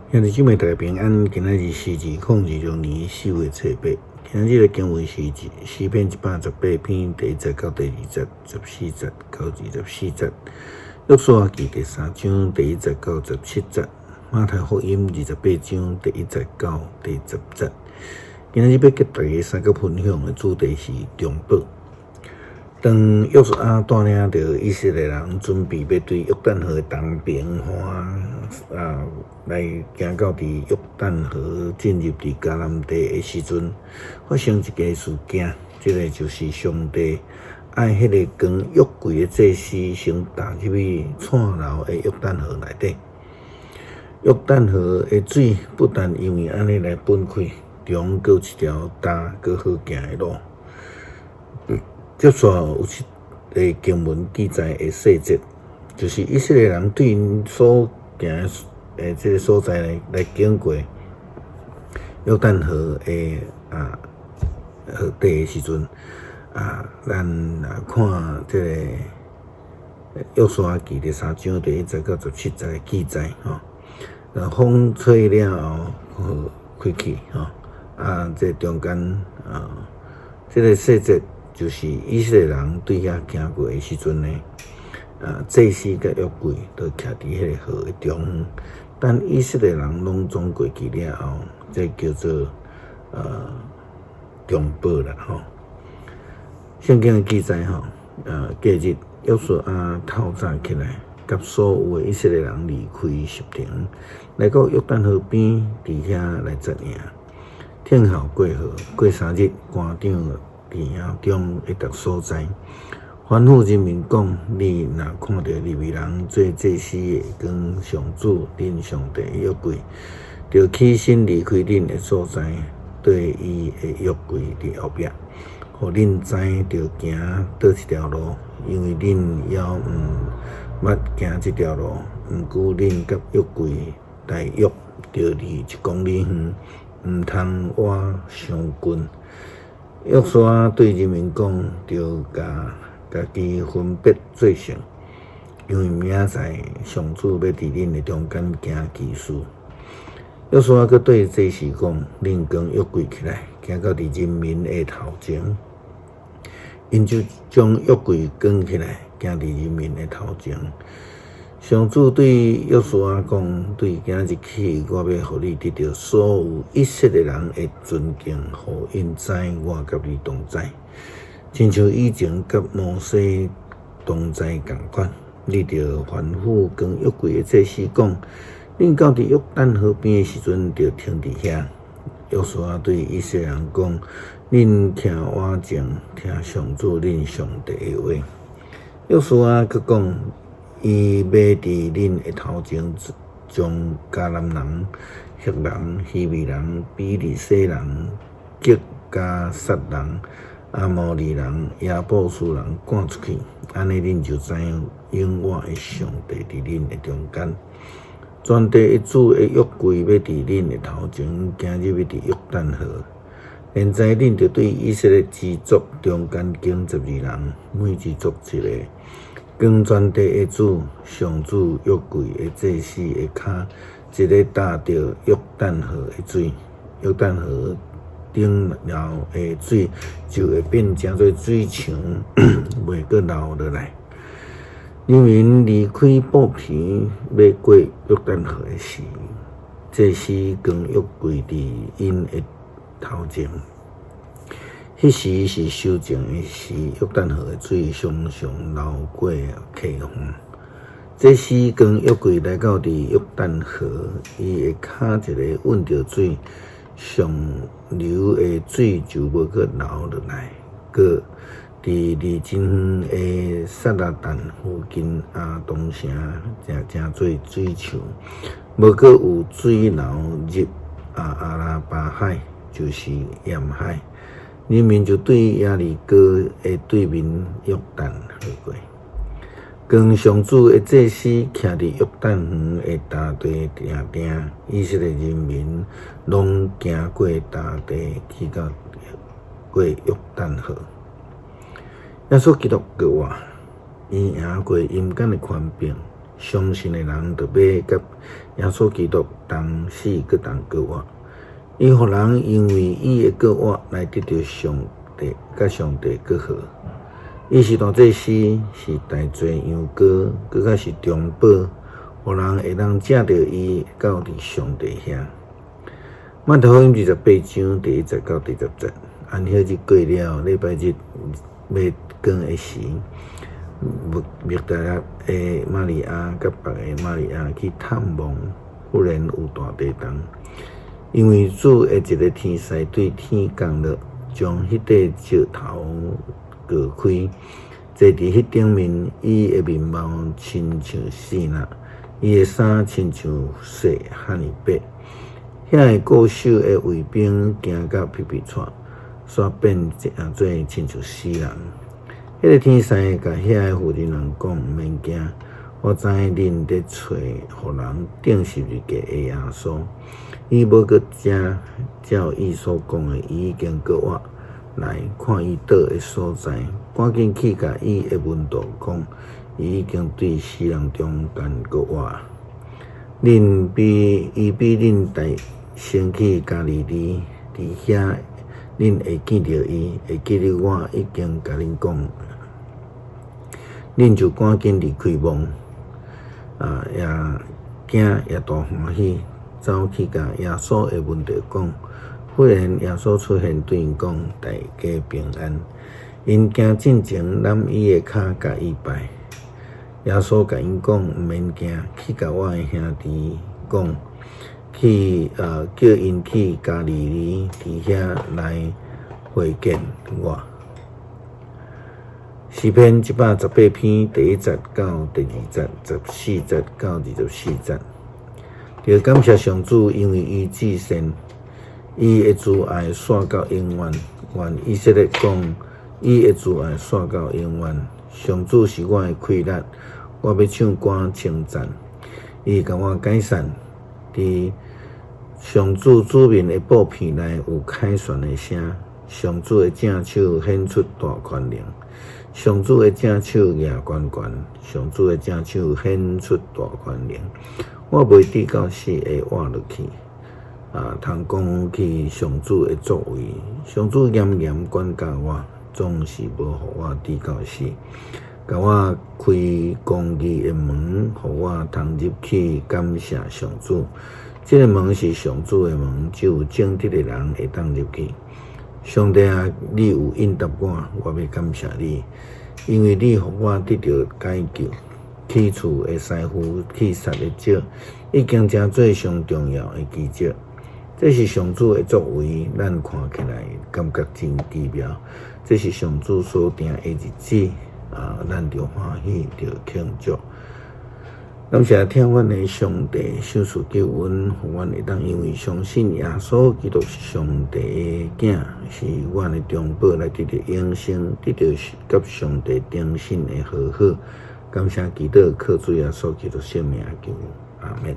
兄弟姊妹大家平安，今仔日是2026年4月初八。今仔日的經文是詩篇118篇第一節到第二節，14節到24節。約書亞記第三章第一節到17節。馬太福音28章第一節到第10節。今仔日欲佮大家相佮分享的主題是中保。當約書亞帶領著以色列人準備欲對約旦河的東爿岸來行到佇約旦河進入佇迦南地的時陣，發生一个事件，這个就是上帝愛彼个扛約櫃的祭司先踏入去蔡流的約旦河內底。約旦河的水不但因為按呢來分開，中閣有一條焦閣好行的路。接續有一个經文記載的細節，就是以色列人對𪜶所行的這个所在來經過約旦河的河底的時陣，咱來看這个約書亞記第三章第一節到17節的記載吼。風吹了後，河開去吼，這中間這个細節就是以色列人對遐行過的時陣呢，祭司佮約櫃都徛佇彼个河的中央，等以色列人攏總過去了後，這叫做中保啦吼。聖經的記載吼，隔日約書亞透早起來，佮所有的以色列人離開實亭，來到約旦河邊，佇遐來紮營，等候過河。過3日，官長佇營中的逐所在，吩咐人民講：你若看著利未人做祭司的扛上主恁上帝的約櫃，著起身離開恁的所在，綴伊的約櫃佇後壁，予恁知著行佗一條路，因為恁猶毋捌行這條路。毋過恁佮約櫃大約著離1公里遠，毋通倚傷近。約書亞對人民講：著共家己分別做聖，因為明仔載上主欲佇恁的中間行奇事。約書亞閣對祭司講：恁扛約櫃起來，行到佇人民的頭前。𪜶就將約櫃扛起來，行佇人民的頭前。上主對約書亞講：對今仔日起，我欲予你得著所有以色列人的尊敬，予𪜶知我佮你同在，親像以前佮摩西同在仝款。你著吩咐扛約櫃的祭司講：恁到佇約旦河邊的時陣，著停佇遐。約書亞對以色列人講：恁徛倚靜，聽上主恁上帝的話。約書亞閣講：伊欲佇恁的頭前將迦南人、赫人、希未人、比利洗人、吉迦撒人、阿摩利人、耶布斯人趕出去，按呢恁就知影永活的上帝佇恁的中間。全地的主的約櫃欲佇恁的頭前行入去佇約旦河。現在恁著對以色列支族中間揀12人，每支族一个，扛全地的主上主約櫃的祭司的跤，一个踏著約旦河的水，約旦河頂流的水就會變成做水牆，袂閣流落來。人民離開布坪，欲過約旦河的時，祭司扛約櫃佇𪜶的頭前。彼時是收成的時，約旦河的水常常流過溪岸。祭司扛約櫃來到佇約旦河，伊的跤一个穩著水，上流的水就無閣流落來。閣佇離真遠的撒拉但附近亞當城，成做水牆，無閣有水流入亞拉巴海，就是鹽海。人民就對耶利哥的對面約旦河過。扛上主的祭司徛佇約旦河的乾地定定，以色列人民攏行過乾地去到過約旦河。耶穌基督閣活，伊贏過陰間的權柄。相信的人著欲佮耶穌基督同死，閣同復活。伊予人因為伊的復活來得著上帝，佮上帝閣和。伊是大祭司，是代罪羊羔，閣較是中保，予人會當藉著伊到佇上帝遐。馬太福音28章第1節到第10節，安息日過了，禮拜日欲光的時，抹大拉的瑪利亞佮別的瑪利亞去探望，忽然有大地動，因為主的一个天使對天降落，將彼塊石頭割開，坐佇彼頂面，伊的面貌親像爍爁，伊的衫親像雪遐爾白。遐个固守的衛兵驚甲皮皮掣，煞變做親像死人。彼个天使共遐个婦人人講：毋免驚，我知恁佇揣予人釘十字架的耶穌，伊無閣遮，照伊所講的，伊已經復活。來看伊倒的所在，趕緊去共伊的門徒講，伊已經對死人中間復活。恁比伊比恁代先去加利利，佇遐恁會見著伊，會記得我已經共恁講，恁就趕緊離開墓，啊，也驚也大歡喜，走去共耶穌的門徒講。忽然耶穌出現對𪜶講：大家平安。𪜶行進前攬伊的跤共伊拜。耶穌共𪜶講：毋免驚，去共我的兄弟講，去叫𪜶去加利利，佇遐來會見我。詩篇118篇第1節到第2節，14節到24節。著感謝上主，因為伊至善，伊的慈愛續到永遠。願以色列講，伊的慈愛續到永遠。上主是我的氣力，我欲唱歌稱讚。伊共我解散，佇上主子民的布片內有凱旋的聲。上主的正手顯出大權能，上主的正手舉懸懸，上主的正手顯出大權能。我袂至到死會活落去，啊，通講起上主的作為，上主嚴嚴管教我，總是無予我至到死。共我開公義的門，予我通入去感謝上主。這个門是上主的門，只有正直的人會當入去。上帝啊，你有應答我，我欲感謝你，因為你予我得著解救。起厝的師傅去殺的石，已經成做上重要的基石。這是上主的作為，咱看起來感覺真奇妙。這是上主所定的日子，啊，咱著歡喜，著慶祝。感謝疼阮的上帝，賞賜救恩，予阮會當因為相信耶穌基督是上帝的囝，是阮的中保，來得著永生，得著佮上帝重新的和好。感謝基督，靠主耶穌基督聖名求，阿們。